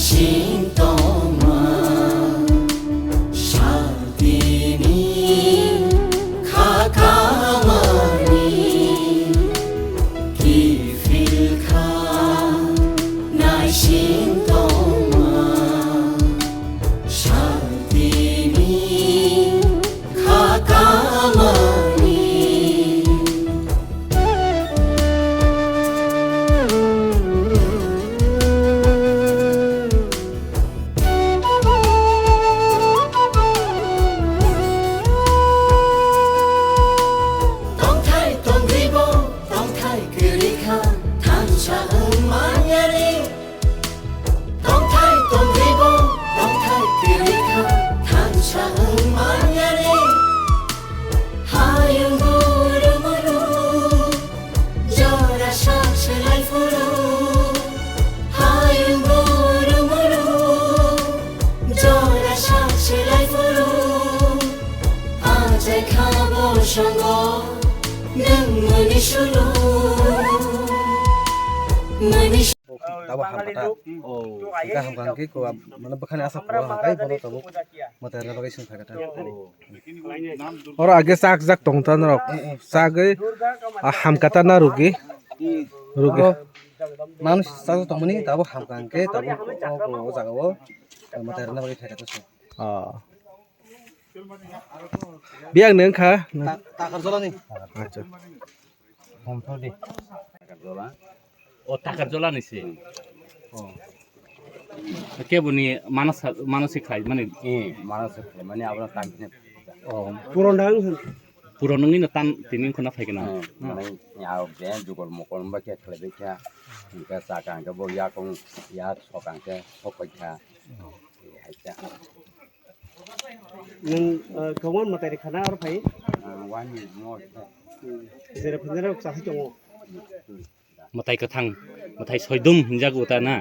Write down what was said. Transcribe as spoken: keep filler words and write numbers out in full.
Sintoma, shaltini, khakamani, kifilkha, naisintoma, shaltini, khakamani. Tongthai tongribo, tongthai kwrwikha, thansa wng manyani. Tongthai tongribo, tongthai kwrwikha, thansa wng manyani. Hayung guru muru, jora sak selai phuru. Hayung guru muru, jora sak selai phuru. Achai kha bosongo, nwng mani sulu, mani Tabuk hamkha ta. O, hingkha hamkha hingkhe ko, mane bwkhani aswk kuwa hingkhe bono tabuk mwtai rwna bagwi chwng phaikha ta. Oro age chak jak tong ta norok. Chagwi, ah, hamkha ta na rugi. Rugi. Oro manus chajak tongmani tabuk hamkha hingkhe tabuk o, o, o jaga o mwtai rwna bagwi phaikha ta chwng. Ah. Biyang nung kha? Ta-, takar jolani. Acha. Homthodi. Takar jola. O takar jolani se. O. Keboni manas, manasi khlai mani. Eh, manasi khlai mani abra tangkhe. O. Puron dang. Puron nungni no tan tini khona phaikena. Eh, mane ya be jugol mokol ba khe khlai be kha. Hingke sakang ke bo yakong ya sokang ke sokoi kha. Hai kha. Nwng, eh, kongwan mwtai rwkha na oro phai? Ah, wani mo. Hmm. Jera phinjera rok chasai tongo. Mwtai kwthang, mwtai soidum hinjago ta na?